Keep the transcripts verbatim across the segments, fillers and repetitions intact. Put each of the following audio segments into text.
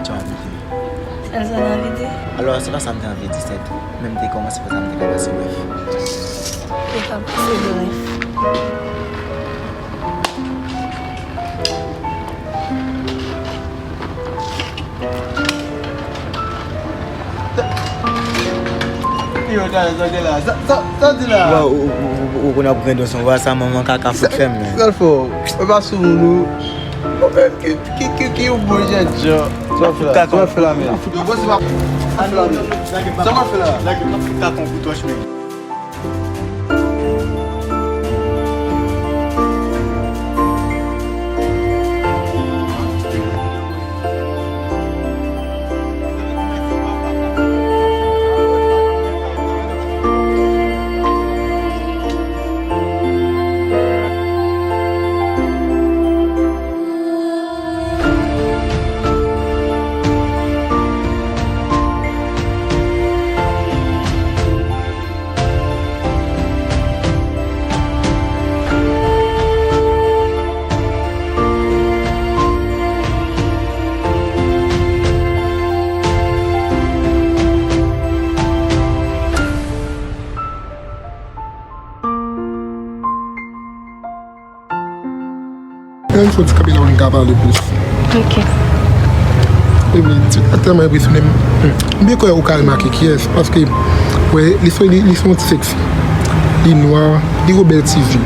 Sa w envite m. Sa l envite? Alò, se pa sa m te anvi di, sèt. Men m te kòmanse fè sa m te ka pase, brèf. Te ka pase, brèf. Yo, gade, sa gen la. Sa, sa, sa di la. Ou, ou, ou, ou, ou konn ap grendon son vwa, sa manman kaka fout fè m, men. Sa l fè w? Ou pa sou moun ou. Ou menm ki, ki, ki, ki yon bon jènjan. Sa w fè la? Sa w fè la, men. Yo, bon, se pa, sa w fè la, men. Sa w fè la? Lage m ap fout kaka yon kout wòch, men. Ann soti kanpe la pou n ka pale plis. Ok. Epi, ti, tèlman enpresyone m. M byen kwè ou ka remake kiyès, paske, wè, li se, li, li se yon ti seksi. Li nwa, li gwo bèl ti zye.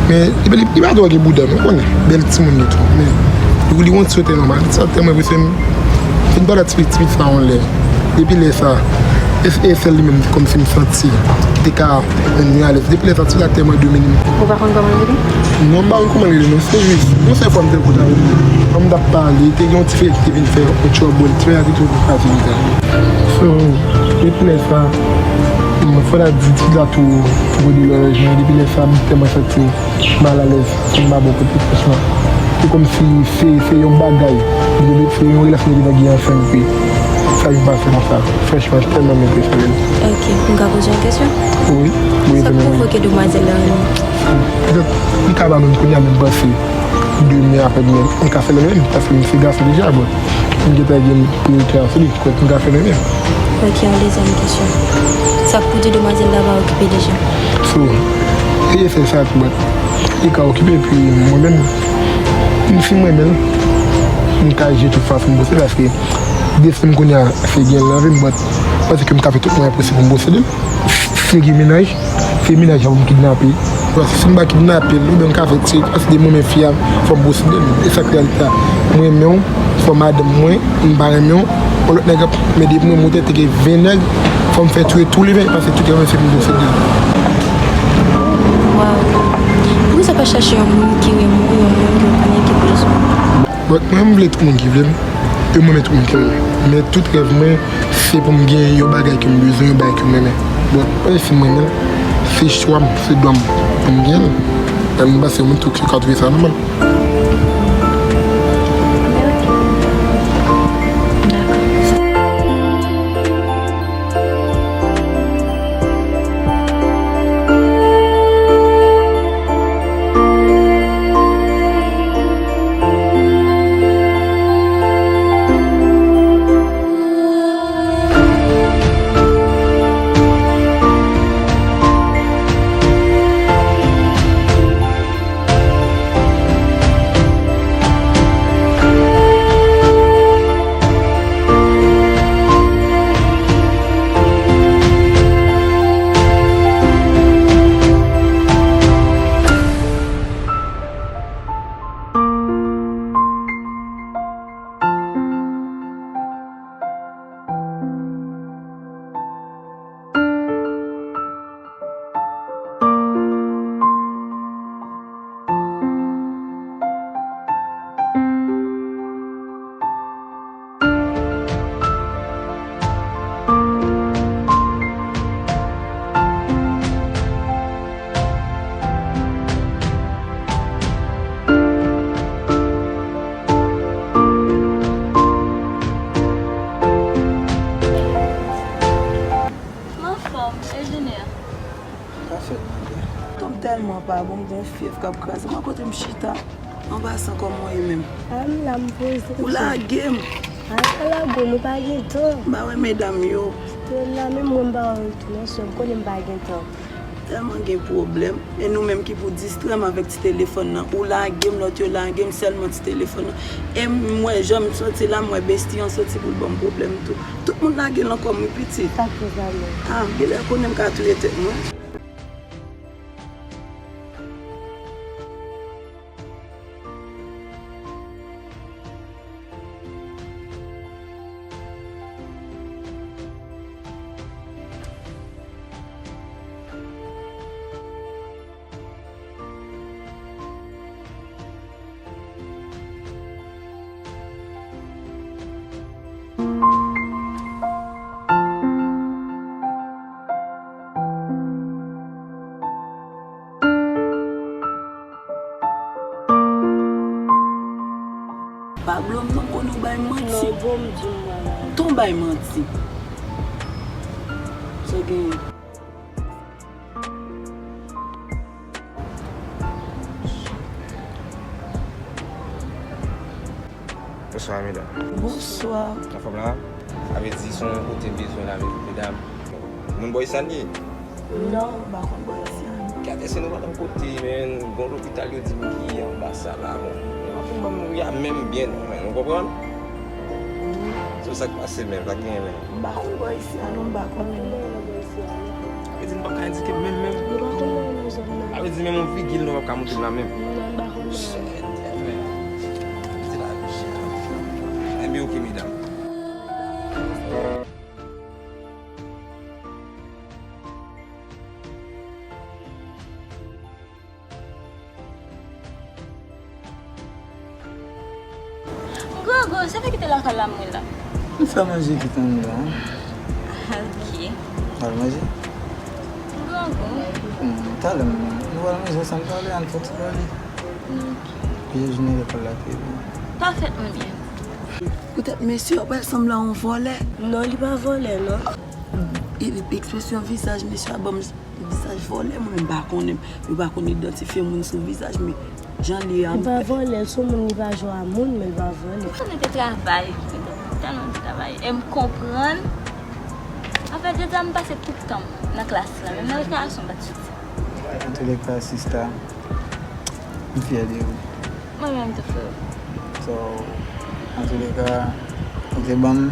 Men, li, li, li pa twò gen bouda, men konnen, bèl timoun li tou. Men, li, li yon ti sotè nòmal. Sa tèlman enpresyone m. Fin pale ak ti, ti pitit sa yon lè. Depi lè sa, e, e sèl li menm kòmsi m santi ki te ka rann mwen alèz. Depi lè sa, ti la tèlman domine m. Ou pa konn kòman l rele? Non, m pa konn kòman l rele, non. Se jis, yon sèl fwa m te koute avè l. Kòm m t ap pale, te gen yon ti fi ki te vin fè yon trouble. Ti fi a te tou kraze vizaj li. So, depi lè sa, m fò ta di ti la tou, tou gwo deliraj mwen. Depi lè sa, m tèlman santi m malalèz, m pa bò kote, franchman. Se kòmsi se, se yon bagay, se yon relasyon ki te gen ansanm ke sa vin pase konsa. Franchman, tèlman m enpresyone. Ok, m ka poze yon kesyon? Wi, wi. Sa k pwovoke demwazèl la renmen? Petèt, m ka pa menm kounye a, men m panse demen aprè demen, m ka fè l renmen, paske m se gason deja, bon. M gentan gen priyorite a sou li, kwè m ka fè l renmen. Ok, yon dezyèm kesyon. Sa k pou di demwazèl la pa okipe deja? So, e se sa k bat. Li ka okipe, epi mwen menm, m, si m renmen l, m ka jere tout fason m posib, paske desten m kounye a, se gen l nan vi m, but m panse ke m ka fè tout mwayen posib pou m posede l. Si gen mennaj, se mennaj la pou m kidnape. Paske si m pa kidnape l, oubyen m ka fè ti, paske de mwen menm fi a, fò m posede l. E sa k reyalite a. Mwen renmen w, fò madanm mwen, m pa renmen w, yon lòt nèg ap, men depi mwen moute te gen ven nèg, fò m fè touye tou le ven, paske tout renmen se pou m posede l. Waw. Poukisa w pa chache yon moun ki renmen w, yon moun ke w konnen ki bezwen w? But mwen, m vle tout moun ki vle m, e mwen, men tout moun ki renmen m. Men tout rèv mwen, se pou m gen yon bagay ke m bezwen, yon bagay ke m renmen. But, mwen, si m renmen l, se chwa m, se dwa m pou m gen l. E m panse moun tou ki ka twouve sa nòmal. M anfòm, e jounen an? Sa fèt mwen byen. Tan m tèlman pa bon, m gon fyèv k ap kraze m. Mwen kote m chita, an pasan kòman w ye menm? A m la, m poze. Ou lage m. Ay, pa lago, nou pa gen tan. M pa wè medam yo. Yo la, menm mwen m pa wè yo tou non, sè m, konnen m pa gen tan. Tèlman gen pwoblèm. E nou menm ki pou distrè m avèk ti telefòn nan. Ou lage m, lòt yo lage m, sèlman ti telefòn nan. E m wè jan m soti la, m wè besti an soti pou l ban m pwoblèm tou. Tout moun lage l ankò m wi pitit. Sa k fè sa menm? Ah, genlè konnen m ka touye tèt mwen. Pa blo m non, konnen w bay manti. Non, bon, m di m wè la. Ton bay manti. Sa genyen? Bonswa, medam. Bonswa. Anfòm la? Sa vle di, se yon kote m bezwen la, medam. Moun bò isit li ye? Non, m pa konn bò isit. Gade, se nou pa nan kote, men gon lopital yo di m ki anba sa la, bon. Yo pa fin ban m ri a menm byen non, men, ou konprann? Se sa k pase menm, pa gen men. M pa konn bò isit a non, m pa konnen. Sa vle di nou p ap ka endike menm, menm. Nou pa konn nan zòn nan. Sa vle di menm yon vigil nou p ap ka montre m la menm. Non, m pa konn nan. Shit, yeah, man. Ti la, shit. Enben, ok, medam. Gogo, se vre ki te lakay la mwen la. M fè manje ki tann la. Ok. Al manje? Gogo. Hmm, talè, nou pral manje ansanm, talè, ann fè ti pale. Ok. Pye jounen lekòl la te vin. Pa fèt mwen byen. Poutèt mesye a pral sanble a yon vòlè. Non, li pa vòlè, non. E, ekspresyon vizaj mesye a ban m vizaj vòlè, mwen menm m pa konnen. Yo pa konn idantifye moun sou vizaj, men jan li ye a. Li pa vòlè, l se yon moun, li pa jwe a moun, men li pa vòlè. Ou konnen te travay, te tèlman travay. E m konprann. Anfèt, jodi a m pase tout tan m nan klas la, menm nan rekreasyon m pa t soti. Antouleka, sista, m fyè de ou. Mwen menm tou, freo. So, antouleka, ou te ban m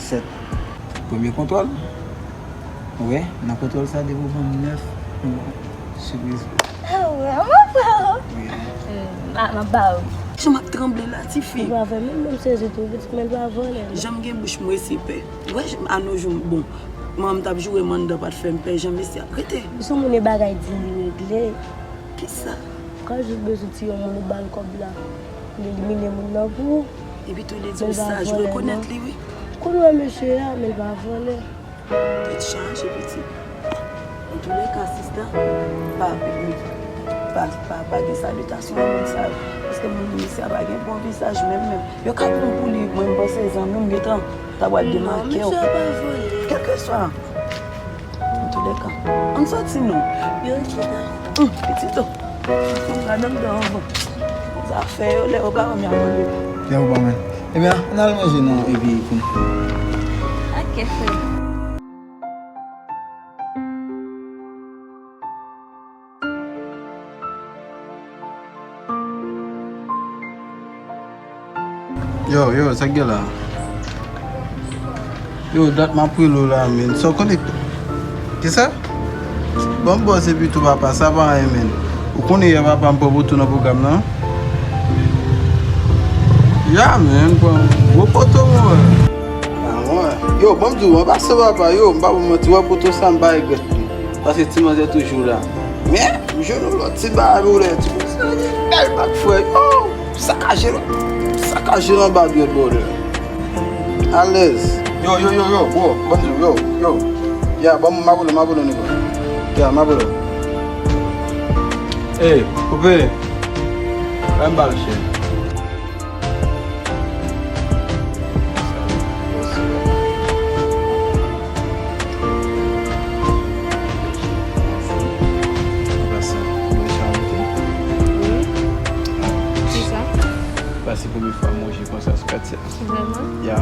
sèt. Premye kontwòl. Ou wè, nan kontwòl sa, depi ou ban m nèf, m bon, sipriz. Ah, wè, mwen, freo. Wi. Hmm, m a, m ap ba ou. Jan m ap tranble la, tifi. Ou pa fè menm, menm sezi tou, pitit, men l pa vòlè, non. Jan m gen bouch, m resi pè. Ou wè, a no jou, bon, manman m t ap joure m anndan, pa t fè m pè, jan mesye ap rete. Ou se moun e bagay di li regle. Kisa? Ou ka jis bezwen tiye yon moun ou ba l kòb la, li elimine moun nan pou ou. Epi tou li di w saj, ou rekonèt li wi. Kounye a mesye a, men l pa vòlè. Tèt chaje pitit. Antouleka, sista, pa, pa, pa, pa gen salitasyon a moun sa yo. Paske moun mesye a pa gen bon vizaj menm, menm. Yo ka pran pou li, mwen m panse zanmi m gentan ta pral demake w. Non, mesye a pa vòlè. Kèlkeswa. Antouleka, ann soti non. Yo, ok, dakò. Hum, pitit o. Fanm la nan dan anvan. Zafè yo, lè yo pa ban m, y a mande. Lè yo pa ban m. Ebyen, ann al manje non, epi pou nou. Ok, frè. Yo, yo, sa k gen la? Yo, dat m ap rele w la, men. Sa w konnen? Kisa? Ban m bòz epi tou, papa, sa pa anyen, men. Ou konnen yè papa m pran poto nan pwogram nan? Ya, men, pran gwo poto, mwen. Ah, mwen. Yo, ban m di w, an pasan, papa, yo, m pa pou manti, wè poto sa, m pa regrèt li. Paske ti manzè toujou la. Men, m jwenn yon lòt ti bagay pou lè, ti manzè gen bèl bak, frè. Yo, sakaje la. Sakaje l anba dwèt, brother. Alèz. Yo, yo, yo, yo, bro, ban m di w, yo, yo. Ya, ban m, m abone, m abone, nèg la. Ya, m abone. Ey, koupe. Ban m ba l chè. Wi. Kisa? Paske premye fwa m wè je konsa sou katye a. Vrèman? Ya.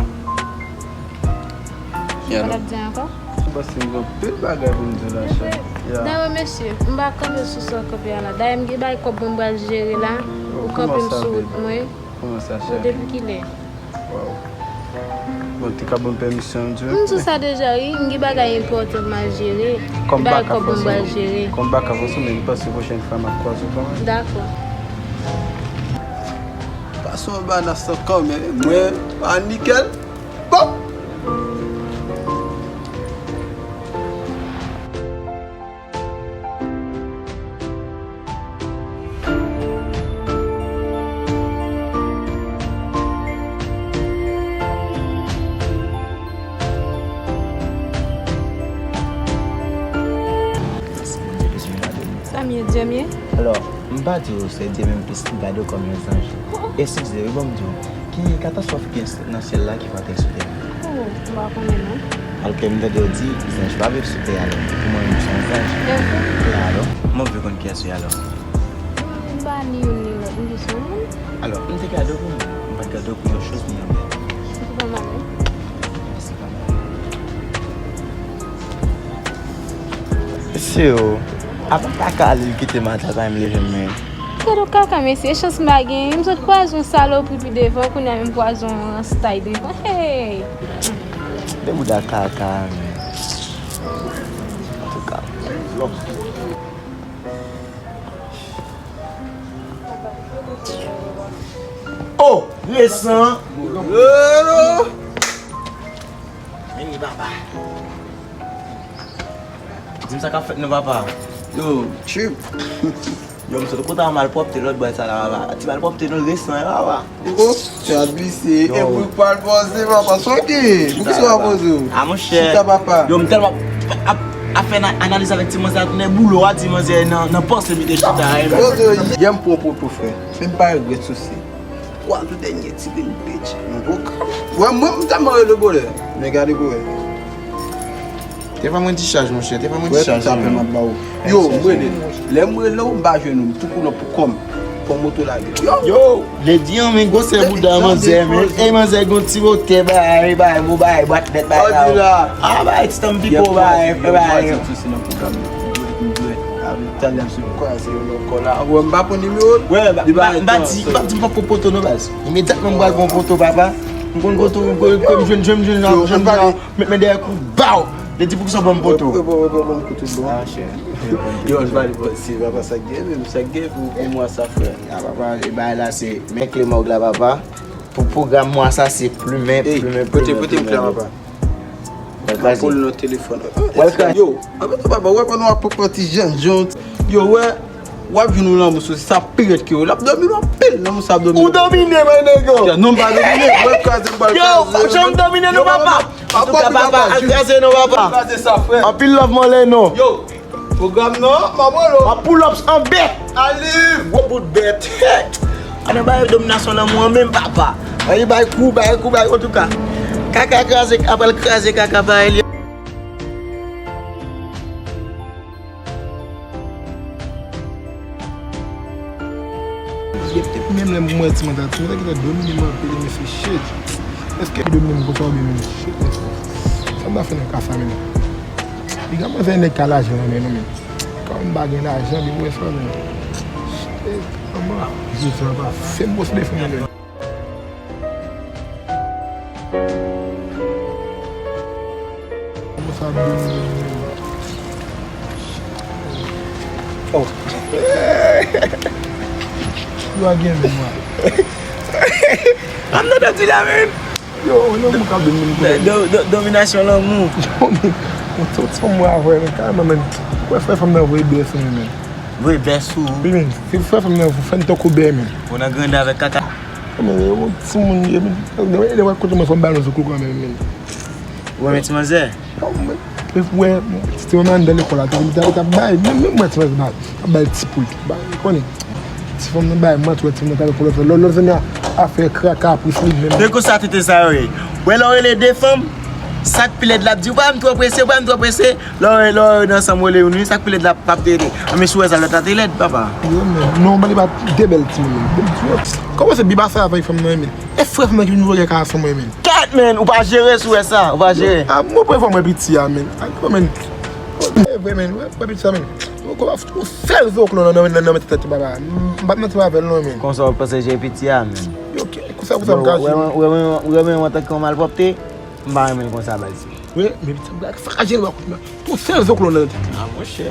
Ou pa t ap di ankò? M panse m gen anpil bagay pou m di w la, chè. Ya. Dayè, mesye, m pa kanpe sou sa w kanpe a la. Dayè, m gen bay kòb mwen m pral jere la. Ou kanpe m sou wout mwen. Kòman sa, chè? Depi kilè? Waw. Bon, te ka ban m pèmisyon, di. M di w sa deja, wi. M gen bagay enpòtan m al jere. Kòm baka fò sou, kòm baka fò sou, men m panse pwochèn fwa m ap kwaze w kanmenm. Dakò. Pase yon banas ankò, men mwen, pa nikel. Bon! Sa m ye, Dye m ye? Alò, m pa di w se Dye menm plis m gade w kòm yon zanj. Eskize, wi, bon, m di w. Ki katastwòf ki gen nan syèl la ki fè w ateri sou tè a? Oh, m pa konnen non. Alò ke m tande w di, zanj pa viv sou tè a, alò. Pou mwen menm, m se yon zanj. E vre? Ya, alò. Mwen vle konn kiyès ou ye, alò. M pa ni youn ni lòt, m jis yon moun. Alò, m te gade w pou mwen. M pa t gade w pou yon choz ni yon bèt. Se pa mal, wi. Se pa mal. Mesye yo, apa kaka ale l kite m atè pa m leve m menm. Gade w kaka, mesye, e chans m pa genyen. M sot kwaze yon salopri pi devan, kounye a menm pwazon rastay devan. Hey! De bouda kaka, men. Antouka, lòm. Oh, resan. Vini, papa. Di m sa k ap fèt non, papa. Yo, trip. Yo, m sot kote a malpwòpte lòt bò sa la, papa. Ti malpwòpte nou resan, papa. Oh, se abise. Yo. E pou pral poze, papa. Sa w gen? Poukisa w ap poze w? A, monchè. Chita, papa. Yo, m tèlman ap, ap, ap fè na-, analiz avèk ti manzè a, tounen boulo a, ti manzè nan, nan pòs li te chita a, poze w, yè m pran pwopo, frè. Men m pa regrèt sou se. Kwa tou dènye ti grenn bitch. Nan bouk. Wè, mwen, m tèlman rele bonè. Men gade pou wè. Te fè mwen ti chaj, monchè. Te fè mwen ti chaj, wi. Yo, m rele. Lè m rele w, m pa jwenn ou. M tou koulò pou kò m. Pran moto lage. Yo! Yo! Ledi an, men gwosè bouda manzè, men. E manzè gon ti wotè, bay, bay, mo, bay, bwat nèt, bay la. A, bay, ti tanm pipo, bay, bay. Talè m sou kwaze yo nan kò la. Wè, m pa pran nimewo l. Wè, m pa di, m pa di m p ap pran poto non, baz. Imedyatman m pral pran poto, papa. M konn poto, m konn, m jwenn, jwenn, jwenn, jwenn, jwenn, met men dèyè kou, baw! Li di, poukisa w ban m poto? Yo, m pa li, si papa, sa k gen, menm sa k gen pou, pou mwa sa, frè. A, papa, e bagay la, se men kle mòg la, papa. Pou pwogram mwa sa, se plimen, plimen, plimen, plimen. Pote m kle a, papa. Wè, kraze. Pou l nan telefòn. Wè, kraze. Yo, anpil papa, wè, pandan w ap pran ti jan, jan, yo, wè, w ap jwenn yon lanmou sou sa pi rèd ke yo. L ap domine w anpil, lanmou sa ap domine w. Ou domine, my nigga. Non, m pa domine, wè, kraze, m pral kraze. Yo, pa janm domine non, papa. Antouka, papa, al kraze non, papa. Kraze sa, frè. Anpil love, mwen, lè non. Yo, pwogram nan, m ap rele w. M ap pull up an bèt. Aliv. Gwo bout bèt. Ann bay dominasyon lanmou an menm, papa. Ann bay kou, bay kou, bay, antouka. Kaka kraze, apre l kraze kaka parèy li. Menm lè m wè ti manda, ti manda ki ta domine m anpil, mesye, shit. Èske li domine m konsa oubyen menm shit, mesye? Sa m ta fè nan ka sa menm? Piga manzè nèg ka lajan nan men nou menm. Kòm m pa gen lajan, li wè sa menm. Shit, manman, je sa pa fè m pwosede fè mwen menm. Kòman sa ap domine m menm? Oh. Yo a gen men mwen. Ann nan di la menm. Yo, lanmou k ap domine m kounye a. Do-, do-, dominasyon lanmou. Yo, men, yon tout fanm mwen avè men, kareman, men. Wè, frè fanm nan voye bès mwen, men. Voye bès ou? Wi, men. Se frè fanm nan fè n tankou bè, men. Ou nan grande avèk kaka. Yo, men, yon timoun, yo, men, lè, lè, lè, kote mwen fò m balans ou kou kanmenm, men. Ou renmen ti manzè? Yo, men, men, wè, ti manman anndan lekòl la, te, te, te, te bay, men, men, mwen, ti manzè, bay, bay ti poul, bay, konnen. Ti fanm nan bay manti, wè ti fanm nan pale pou lòt, lòt, lòt zanmi a, afè kra kapris li menm. Se konsa tete sa yo ye. Wè lè w rele de fanm, Sa k pi lèd la ap di, ou pa wè m twò prese, ou pa wè m twò prese. Lè w, lè w nan sanm rele youn wi, sa k pi lèd la p ap te rele. Anben si w wè sa lòt la te lèd, papa. Yo, men, non, m pale pa de bèl timoun. Kòman se biba sa avèk fanm nan, men? E frè fanm nan ki vin vòlè kay fanm mwen, men. Kat, men, ou pa jere si w wè sa, ou pa jere. A, mwen premye fwa m wè piti a, men. A, non, men. E vre, men, wè, wè piti a, men. Ou sèl zo klon nan, nan, nan, nan tèt papa. M p ap nan ti avè l, non, men. Konsa w panse jere piti a, men. Yo, konsa, konsa m ka jere. Ou renmen, ou renmen, ou renmen antanke yon malpwòpte? M pa renmen l konsa, baz. Wi, men piti a, sa ka jere, wè, kout men. Ou sèl zo klon nan. A, monchè.